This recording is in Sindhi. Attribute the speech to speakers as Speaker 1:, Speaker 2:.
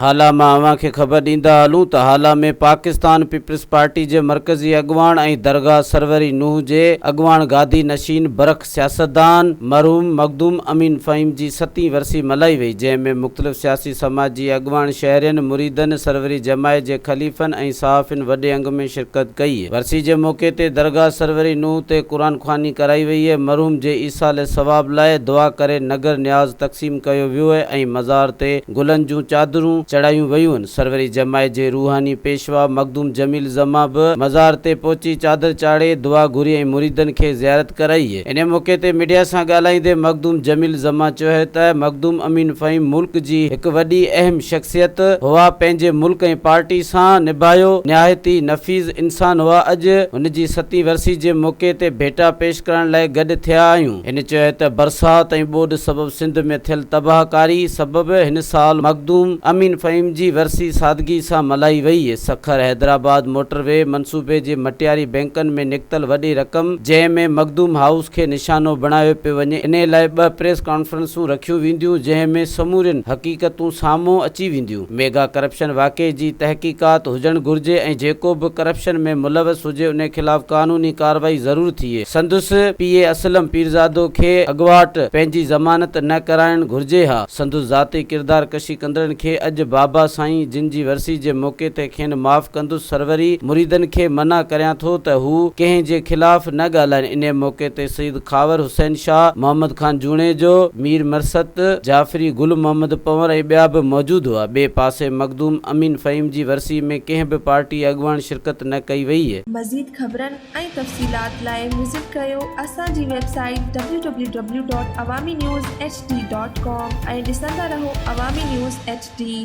Speaker 1: هالا مان اوهان کي خبر ڏيندا هلون ته هالا ۾ پاڪستان پيپلز پارٽي جي مرڪزي اڳواڻ ۽ درگاهه سروري نوح جي اڳواڻ گادي نشين برک سياستدان مرحوم مخدوم امين فهيم جي ستين ورسي ملهائي وئي جنهن ۾ مختلف سياسي سماجي اڳواڻ شهرين مريدن سروري جماعت جي خليفن ۽ صحافين وڏي انگ ۾ شرڪت ڪئي ورسي جي موقعي تي درگاهه سروري نوح تي قرآن خواني ڪرائي وئي مرحوم جي ايصال ثواب لاء دعا ڪري نگر نياز تقسيم ڪيو ويو ۽ مزار تي گلن جون چادرون چڙهايون ويون. سروري جماعت جي روحاني پيشوا مخدوم جميل زمان به مزار تي پهچي چادر چاڙهي دعا گهري ۽ مريدن کي زيارت ڪرائي. انهي موقعي تي ميڊيا سان ڳالهائيندي مخدوم جميل زمان چيو ته مخدوم امين فهيم ملڪ جي هڪ وڏي اهم شخصيت هئا پنهنجي ملڪ ۽ پارٽي سان نڀايو نهايت ئي نفيس انسان هئا اڄ هن جي ستين ورسي جي موقعي تي ڀيٽا پيش ڪرڻ لاء گڏ ٿيا آهيون. هن چيو ته برسات ۽ ٻوڏ سبب سنڌ ۾ ٿيل تباهه ڪاري سبب هن سال مخدوم امين فهيم جي ورسي سادگي سان ملهائي وئي. سکر حيدرآباد موٽر وي منصوبي جي مٽياري بئنڪن ۾ نڪتل وڏي رقم جنهن ۾ مخدوم هائوس کي نشانو بڻايو پيو وڃي انهي لاء ٻه پريس ڪانفرنسون رکيون وينديون جنهن ۾ سمورين حقيقتون سامهون اچي وينديون. ميگا ڪرپشن واقعي جي تحقيقات هجڻ گهرجي ۽ جيڪو به ڪرپشن ۾ ملوث هجي انهي خلاف قانوني ڪارروائي ضرور ٿئي. سندس پي اي اسلم پيرزادو کي اڳواٽ پنهنجي ضمانت نه ڪرائڻ گهرجي ها. سندس ذاتي ڪردار ڪشي ڪندڙن کي اڄ بابا سائين جن جي ورسي جي موقعي تي کين معاف ڪندس سروري مريدن کي منع ڪريان ٿو ته هو ڪنهن جي خلاف نه ڳالهائين انهي موقعي تي سيد خاور حسين شاهه، محمد خان جوڻيجو، مير مرثد جعفري، گل محمد پنور ۽ ٻيا به موجود هئا. ٻئي پاسي مخدوم امين فهيم جي ورسي ۾ ڪنهن به پارٽي اڳواڻ شرڪت نه ڪئي وئي.
Speaker 2: مزيد خبرن ۽ تفصيلات لاء وزٽ ڪريو اسان جي website W W W dot Awami news H D dot com ۽ ڏسندا رهو عوامي نيوز ايڇ ڊي.